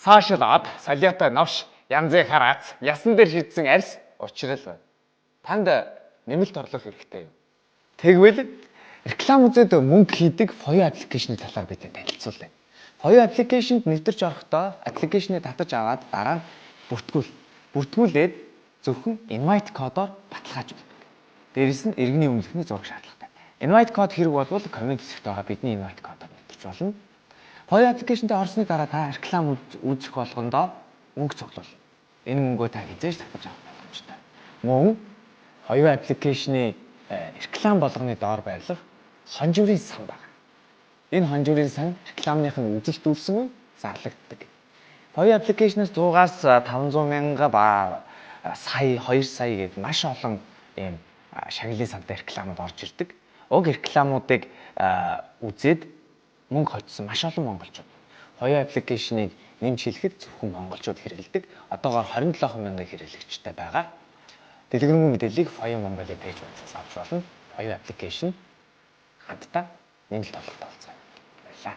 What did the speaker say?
Social од, солиотой новш, янзын харац, ясан дээр шидсэн арьс учрал байна. Танд нэмэлт орлого хэрэгтэй юу? Тэгвэл реклам үзээд мөнгө хийдэг FoYou application-ы талаар бид танилцуулъя. FoYou application-д нэвтэрч орохдоо application-ыг татаж аваад дараа нь бүртгүүл. Бүртгүүлээд зөвхөн invite кодоор баталгаажуулдаг. Дээрээс нь иргэний өмнөхний зураг шаардлагатай. Invite код хэрэг болвол comment хэсэгт байгаа бидний invite кодоор нэвтэрч болно. FoYou application-д орсны дараа та реклам үзэх болгондоо мөнгө цуглуулна. Энэ мөнгөө та хэзээ ч татаж авах боломжтой. Мөн FoYou application-ы реклам болгоны доор байрлах хонжуурын сан байна. Энэ хонжуурын сан рекламных нь үзэлт үүссэн үе зарлагддаг. FoYou application-аас 100-аас 500 мянга ба сая, 2 сая гээд маш олон ийм шагналын сантай рекламууд орж ирдэг. Уг рекламуудыг үзээд мөнгө хожсон маш олон монголчууд. FoYou application-ыг нэмж хэлэхэд зөвхөн монголчууд хэрэглэдэг. Одоогоор 27 мянган хэрэглэгчтэй байгаа. Дэлгэрэнгүй мэдээллийг FoYou Mongolia page хуудасаас авч болно. FoYou application хамтдаа нэмэлт орлоготой болцгооё. Баярлалаа.